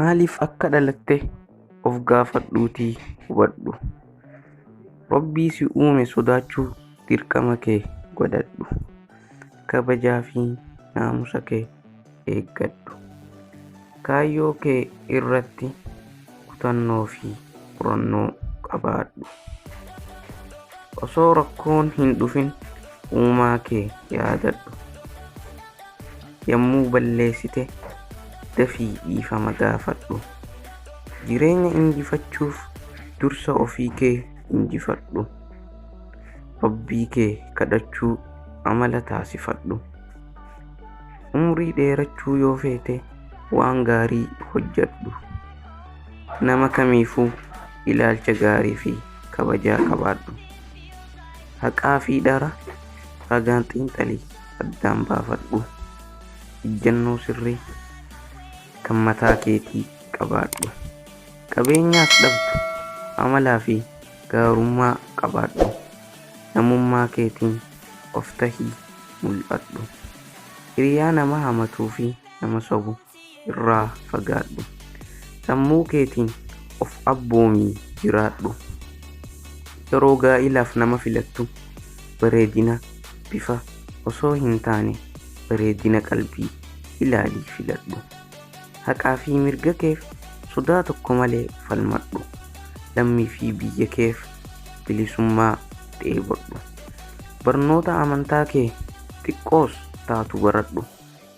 Maaliif akka dhalatte of gaafadhuutii hubadhu. Rabbii si uume sodaachuu dirqama kee godhadhu. Kabajaa fi naamusa kee eeggadhu. Kaayyoo kee irratti kutannoo fi murannoo qabaadhu. Osoo rakkoon hin dhufin uumaa kee yaadadhu. Yommuu balleessite dafii dhiifama gaafadhu. Jireenya injifachuuf dursa ofii kee injifadhu. Rabbii kee kadhachuu amala taasifadhu. Umrii dheerachuu yoo feete waan gaarii hojjedhu. Nama kamiifuu ilaalcha gaarii fi kabajaa qabaadhu. Haqaa fi dhara ragaan xiinxalii addaan baafadhu. Ijjannoo sirrii kan mataa keetii qabaadhu. Qabeenyaas dhabdu amalaa fi gaarummaa qabaadhu. Namummaa keetiin of tahii mul'adhu. Hiriyaa nama hamatuu fi nama sobu irraa fagaadhu. Sammuu keetiin of abboomii jiraadhu. Yeroo gaa'ilaaf nama filattu bareedina bifa osoo hin taane bareedina qalbii ilaalii filadhu. Haqaa fi mirga keef sodaa tokko malee falmadhu. Lammii fi biyya keef bilisummaa dheebodhu. Barnoota amantaa kee xiqqoos taatu baradhu.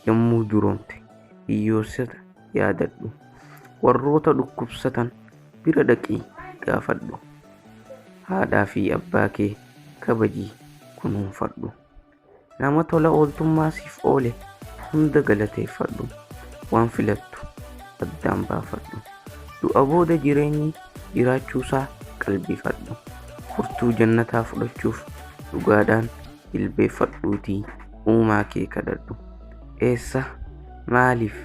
Yommuu duroomte hiyyoosota yaadadhu. Warroota dhukkubsatan bira dhaqii gaafadhu. Haadhaa fi abbaa kee kabajii kunuunfadhu. Nama tola ooltummaa siif oole hunda galateeffadhu. Waan filattu addaan baafadhu. Du'a booda jireenyi jiraachuusaa qalbifadhu. Furtuu jannataa fudhachuuf dhugaadhaan jilbeeffadhuutii uumaa kee kadhadhu. Eessa, maaliif,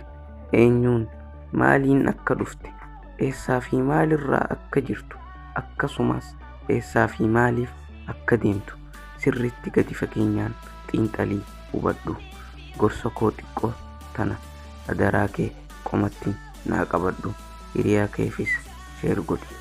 eenyuun, maaliin akka dhufte, eessaa fi maalirraa akka jirtu, akkasumas eessaa fi maaliif akka deemtu sirriitti gadi fageenyaan xiinxalii hubadhu. Gorsa koo xiqqoo tana adaraa kee qomatti naa qabadhu. Hiriyaa keefis share godhi.